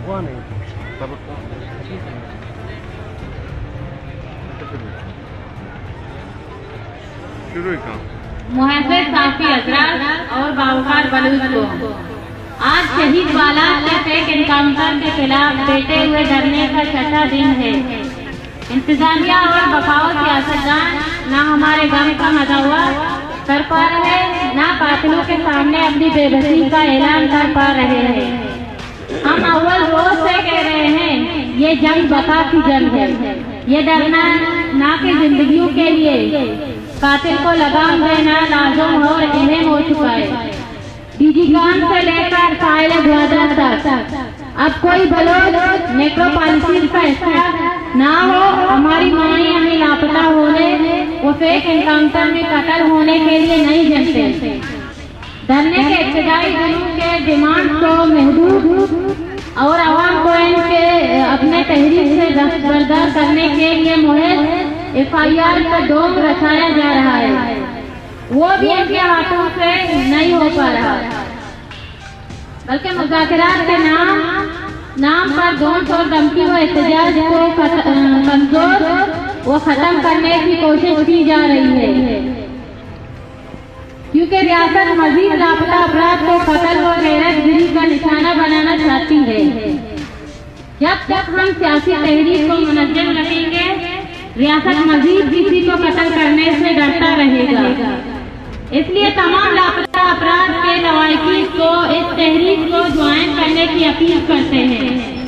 محترم صحافی حضرات اور باوقار بلوچ کو، آج شہید بالار کے فیک انکاؤنٹر کے خلاف بیٹھے ہوئے دھرنے کا چھٹا دن ہے۔ انتظامیہ اور بقاؤ سیاستدان نہ ہمارے غم کا مداوا کر پا رہے، نہ قاتلوں کے سامنے اپنی بے بسی کا اعلان کر پا رہے ہیں۔ ہم اول روز سے کہہ رہے ہیں، یہ جنگ بقا کی جنگ ہے۔ یہ دھرنا نہ کہ زندگیوں کے لیے، قاتل کو لگام دینا لازم اور اہم ہو چکا ہے۔ ڈی جی کام سے لے کر ساحل گوادر تک، اب کوئی بلوچ نیکروپالیسز کا حصہ نہ ہو۔ ہماری مائیں ہمیں لاپتہ ہونے و فیک انکاؤنٹر میں قتل ہونے کے لیے نہیں جلتے۔ دھرنے کے ابتدائی دنوں کے ڈیمانڈ کو محدود اور عوام کو ان کے اپنے تحریک سے دستبردار کرنے کے لیے محض ایف آئی آر کا ڈوم رچایا جا رہا ہے، وہ بھی ان کے ہاتھوں سے نہیں ہو پا رہا، بلکہ مذاکرات کے نام نام پر دھونس اور دھمکی و احتجاج کو خت-، کمزور و ختم کرنے کی کوشش کی جا رہی ہے، کیونکہ ریاست مزید لاپتہ افراد کو قتل و غیرت گری کا نشانہ بنانا چاہتی ہے۔ جب تک ہم سیاسی تحریک کو منظم رکھیں گے، ریاست مزید کسی کو قتل کرنے سے ڈرتا رہے گا۔ اس لیے تمام لاپتہ افراد کے لواحقین کو اس تحریک کو جوائن کرنے کی اپیل کرتے ہیں۔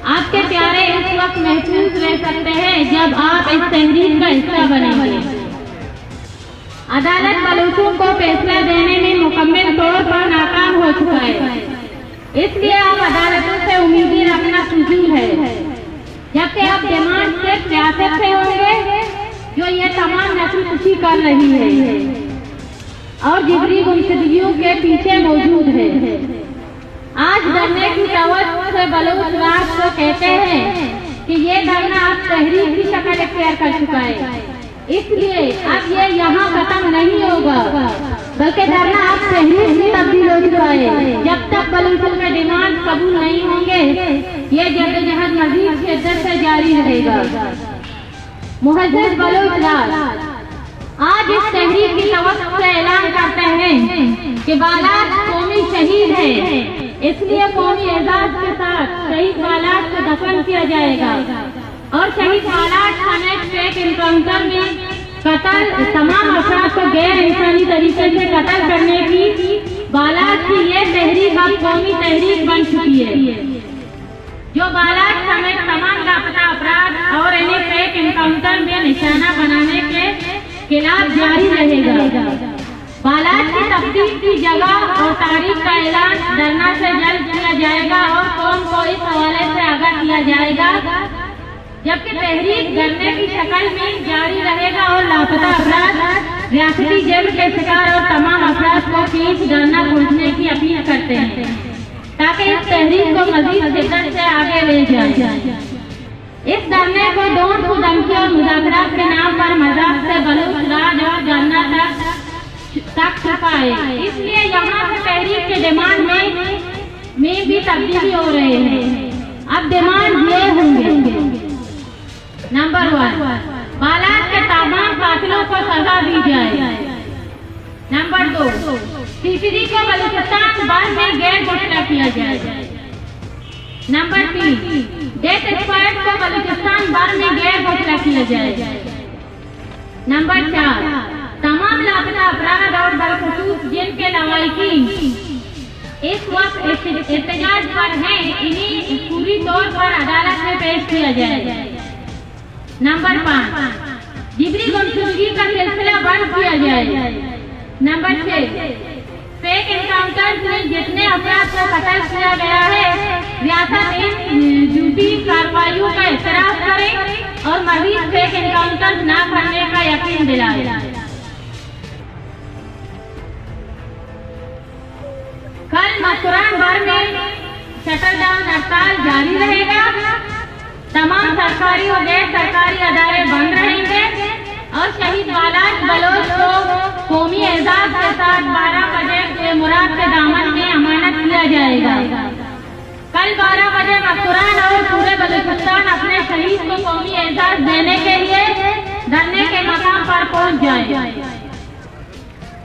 آپ کے پیارے اس وقت محفوظ رہ سکتے ہیں جب آپ اس تحریک کا حصہ بنیں گے۔ عدالت بلوچوں کو فیصلہ دینے میں مکمل طور پر ناکام ہو چکا ہے، اس لیے اب عدالتوں سے امیدیں رکھنا فضول ہے، جبکہ اب ڈیمانڈ صرف ریاست سے ہوں گے، جو یہ تمام نسل کشی کر رہی ہے اور جبری گمشدگیوں کے پیچھے موجود ہے۔ آج دھرنے کی توجہ سے بلوچ راج کو کہتے ہیں کہ یہ دھرنا اب تحریک کی شکل اختیار کر چکا ہے، اس لیے اب یہ یہاں ختم نہیں ہوگا، بلکہ دھرنا اب تحریک میں تبدیل ہو چکا ہے۔ جب تک بلوچوں کے ڈیمانڈ قبول نہیں ہوں گے، یہ جدوجہد مزید شدت سے جاری رہے گا۔ معزز بلوچ راج، آج اس تحریک کی توسط سے اعلان کرتے ہیں کہ بالاچ قومی شہید ہے، اس لیے قومی اعزاز کے ساتھ شہید بالاچ کو دفن کیا جائے گا اور شہید بالاچ سمیت فیک انکاؤنٹر میں قتل تمام افراد کو غیر انسانی طریقے سے قتل کرنے کی بالاچ کی یہ تحریک اب قومی تحریک بن چکی ہے۔ جو بالاچ سمیت تمام لاپتہ افراد اور انہیں فیک انکاؤنٹر میں نشانہ بنانے کے خلاف جاری رہے گا۔ بالاچ کی تقدیر کی جگہ اور تاریخ کا اعلان دھرنا سے جلد کیا جائے گا اور قوم کو اس حوالے سے آگاہ کیا جائے گا، جبکہ تحریک دھرنے کی شکل میں جاری رہے گا اور لاپتہ افراد، ریاستی جبر کے شکار اور تمام افراد کو کیس دھرنا پہنچنے کی اپیل کرتے ہیں، تاکہ اس تحریک کو مزید شدت سے آگے لے جائیں۔ اس دھرنے کو دھونس و دھمکی اور مذاکرات کے نام پر مذاق سے بلوچ راج اور دھرنا تک، تک چھپا ہے۔ اس لیے یہاں سے تحریک کے ڈیمانڈ میں، میں بھی تبدیلی ہو رہی ہے۔ اب ڈیمانڈ یہ ہوں گے۔ نمبر ون، بالاچ کے تمام قاتلوں کو سزا دی جائے۔ نمبر دو، سی سی ڈی کو بلوچستان بھر میں غیر گھوشنہ کیا جائے۔ نمبر تین، ڈیتھ اسکواڈ کو بلوچستان بھر میں غیر گھوشنہ کیا جائے۔ نمبر چار، تمام لاپتہ افراد اور بالخصوص جن کے لواحقین اس وقت احت-، احتجاج پر ہیں، انہیں فوری طور پر عدالت میں پیش کیا جائے۔ نمبر پانچ، جبری گمشدگی کا سلسلہ بند کیا جائے۔ نمبر چھ، فیک انکاؤنٹرز میں جتنے افراد کو قتل کیا گیا ہے، ریاست ان جھوٹی کارروائیوں کا اعتراف کرے اور مزید فیک انکاؤنٹرز نہ کرنے کا یقین دلائے۔ کل مکران بھر میں شٹر ڈاؤن ہڑتال جاری رہے گا۔ تمام سرکاری و غیر سرکاری ادارے بند رہیں گے اور شہید بالاچ بلوچ کو قومی اعزاز کے ساتھ بارہ بجے کے مراد کے دامن میں امانت کیا جائے گا۔ کل بارہ بجے مستوران اور پورے بلوچستان اپنے شہید کو قومی اعزاز دینے کے لیے دھرنے کے مقام پر پہنچ جائیں۔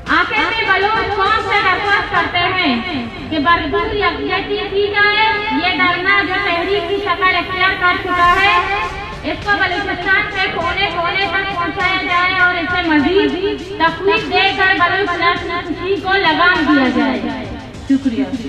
آخر میں بلوچ قوم سے درخواست کرتے ہیں کہ بھرپور یکجہتی کی جائے۔ یہ دھرنا جو تحریک کی شکل اختیار کر چکا ہے، اس کو بلوچستان کے کونے کونے تک پہنچایا جائے اور اسے مزید تقویت دے کر بلوچ نسل کشی کو لگام دیا جائے۔ شکریہ۔